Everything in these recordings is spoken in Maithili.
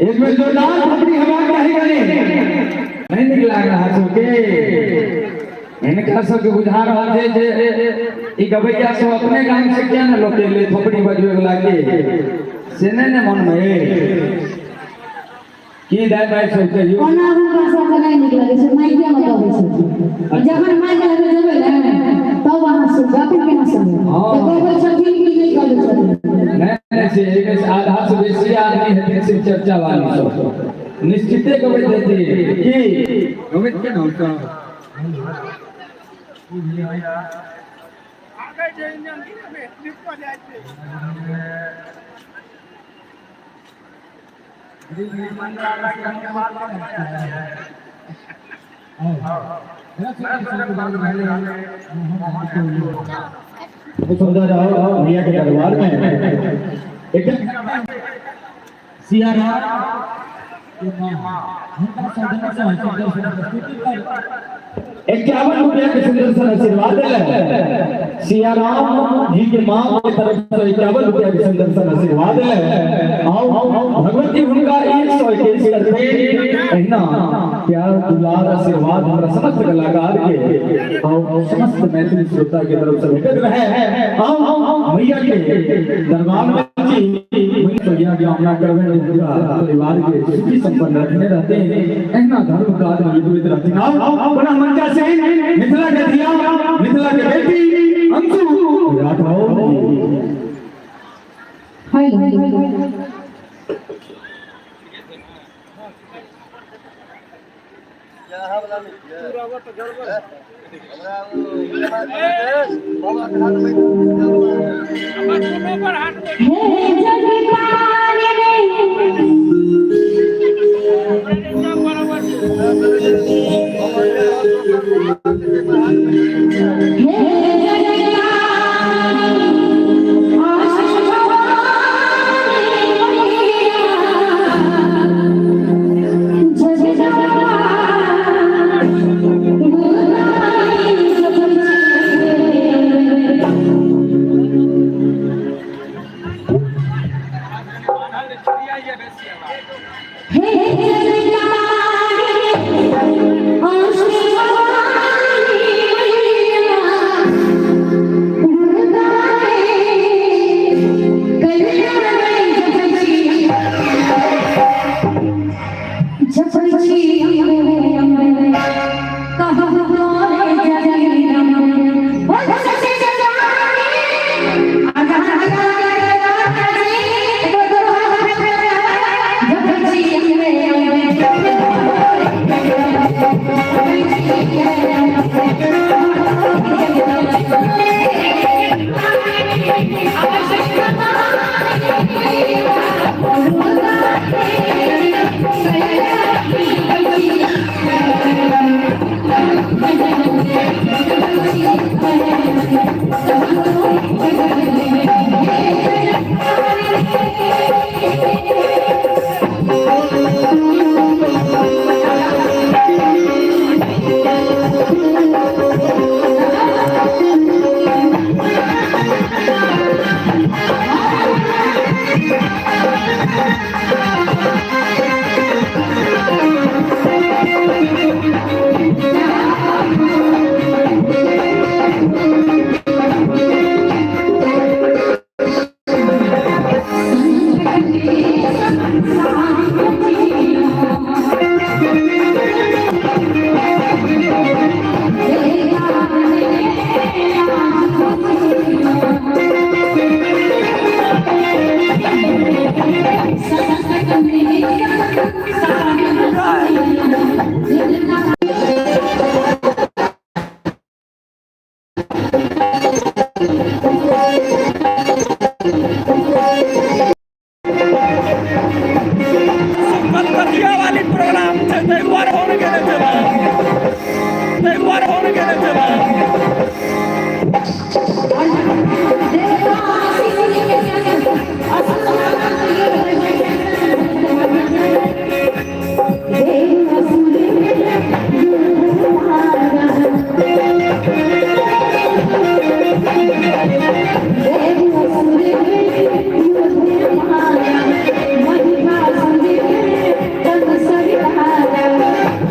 एक बेर जोरदार थपड़ी हवा चाही कनी। नहीं नीक लाग रहा सबके। हिनका सबके बुझा रहल छै जे ई गवैया सब अपने गाम से किया ने लोक एलै थपड़ी बजबै वाला के, से नहि ने मन में की दाय भाई सब कहियो। ओना हुनका सबके नहि नीक लगै छै, माइके मे गबै छथिन। जखन माइक लग जेबै ने तब अहाँ सुनबै, अखन केना सुनबै? हाँ। तऽ गबै छथिन कि नहि गबै छथिन? नहि नहि, से एहिमे से आधा से बेसी आदमी हेतै शिव चर्चा वाली सब निश्चिते गबैत हेतै की गबैत के ने होता। सुंदर रहो भैया के दरबार में एकदम सिया राम 51 रुपया के सुंदर सन आशीर्वाद दिले सिया राम जी के माँ के तरफ से 51 रुपया के सुंदर सन आशीर्वाद दिले। आओ भगवती हुनका 121 करते। एहिना प्यार दुलार आशीर्वाद हमरा समस्त कलाकार के और समस्त मैथिली श्रोता के तरफ से भेटत रहे। आओ मैया के दरबार में जी मैया के कामना करबे, हुनका परिवार के सुखी संपन्न रखने रहते हैं, एहिना धर्म काज में जुड़ित रहते। आओ पुनः मंचा से मिथिला के धिया, मिथिला के बेटी अंशु राठौर जी। हेलो। हे जगतारिणी, हे जगतारिणी, आशीष भवानी मैया, जगदम्बा गुरुदाई जपै छी। हे जगतारिणी, आशीष भवानी मैया, गुरुदाई कल्याण जपै छी, जपै छी अम्बे अम्बे, कहु तोरे जगदम्बे। ओ सचे जगतारिणी, जपै छी अम्बे अम्बे, जपै छी कलकतिया वाली प्रोग्राम छै, ताहि दुआरे फोन केने छलै, ताहि दुआरे फोन केने छलै। Thank you.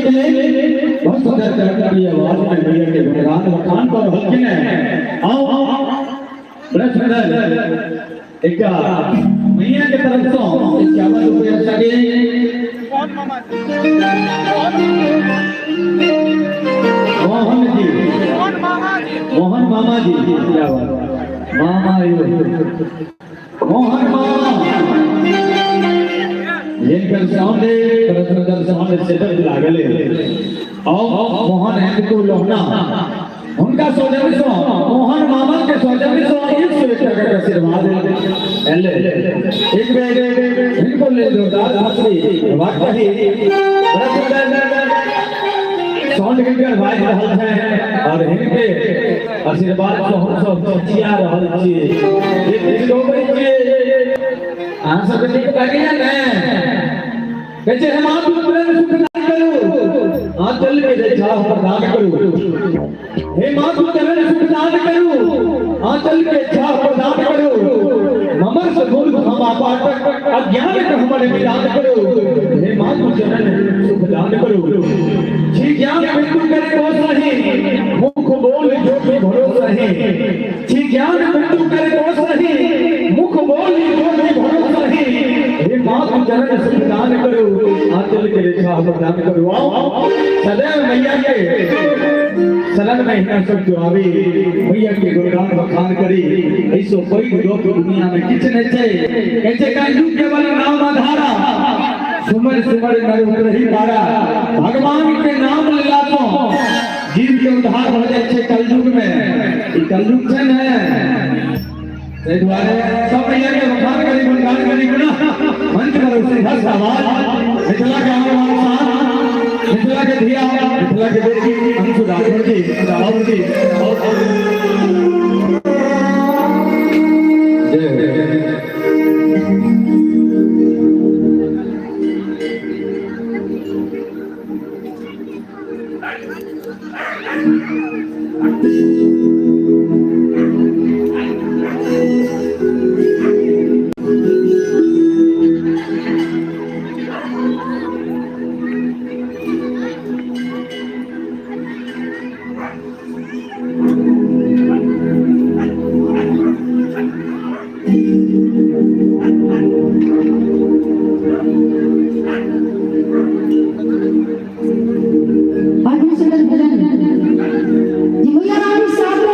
के लेल बहुत सुंदर तरह की आवाज में भैया के गुणगान बखान कर रहलखिन हैं। आओ आओ, बड़ा सुंदर एक मैया के तरफ से 51 रुपया सगे मोहन जी, मोहन मामा जी, क्या बात, मामा यो मोहन मामा, जिनकर सामने बड़ा सुंदर सामने सेटअप लागल है। और मोहन एंड को लोहना, उनका सौजन्य सो मोहन मामा के सौजन्य सो 101 टका का आशीर्वाद एले। एक बेर इनको ले जोरदार थापड़ी बात कही। बड़ा सुंदर साउंड के बाजि रहल छै और हिनके आशीर्वाद से हम सब चिचिया रहल छी, एक गीत गबै छियै। अहाँ सबके नीक लागैया ने? कहै छै, हम आप प्रेम सुख दान करू, आंचल के रेखा प्रदान करू। हे माँ, तू चरण सुख दान करू, आंचल के छाह प्रदान करू। ममर से मूर्ख हम आपाटक, अज्ञान के हमर निदान करू। हे माँ, तू चरण सुख दान करू। छी ज्ञान बिंदु करे दोष नहीं, मुख बोल जो भी भरोस नहीं। छी ज्ञान बिंदु करे दोष नहीं, मुख बोल जो भी भरोस नहीं। हे माँ, तू चरण सुख दान करू, आंचल के रेखा प्रदान करू। आओ, सदैव मैया के शरण में हिना सब जो आवी, मैया के गुणगान बखान करी। ऐसो पैघ लोक दुनिया में किछु नहि छै। कहै छै, कलयुग केवल नाम आधारा, सुमर सुमर नर उतरही पारा। भगवान के नाम लेला तो जीव के उद्धार भऽ जाइ छै कलयुग में। ई कलयुग छै ने, ताहि दुआरे सब मैया के बखान करी, गुणगान करी। गुना मंच पर सिंहस्थ आवाज, मिथिला के आन शान, मिथिला के धिया, मिथिला के बेटी अंशु राठौर जी, राहुल जी और जय। और भी सुंदर भजन जी, मैया रानी साथ।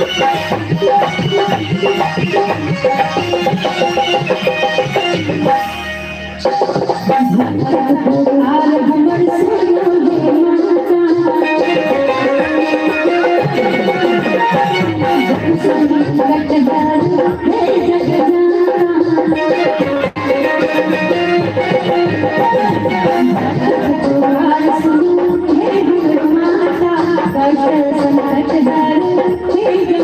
आर हमर सुनो हे माता, संकट हर हे जग जाता। आर सुनो हे हमर माता, कष्ट संकट हर हे जग